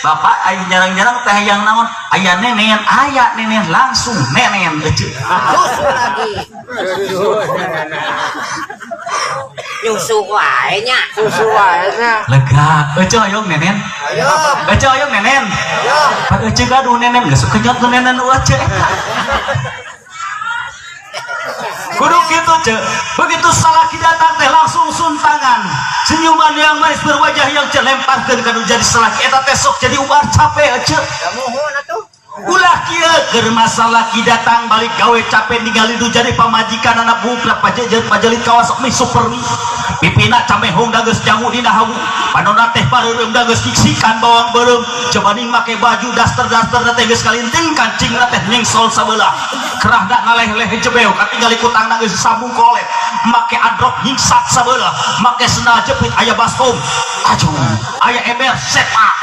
Bapak ayo nyarang-nyarang teh hayang naon? Aya nenen, aya nenen langsung nenen ece. Susu lagi. Nyusu wae nya. Susu wae nya. Lega, ece hoyong nenen. Ayo. Ece hoyong nenen. Ayo. Pan ece gaduh nenen geus kenyot nu nenen ece eta. Kudu gitu ce. Begitu salaki datang teh langsung suntangan. Senyuman yang manis, berwajah yang celemparkeun kanu jadi salaki eta teh sok jadi ubar capek ece. Ya muhun atuh. Ulah kieu keur masalah laki datang balik gawe capek, ningali nu jadi pamajikan anak buka pajejet pajelit kawas mie super mie, pipina camehong da geus jangu dina hawu, panonna teh pareureum da geus diksikan bawang beureum, cobaning make baju daster-daster teh geus kalinting, kancingna teh nyengsol sabelah, kerahna ngaleh-leh jebeu, katingali kutangna geus sambung kolet, make androk nyingsat sabelah, make sendal jepit aya baskom, aduh, aya ember sepak.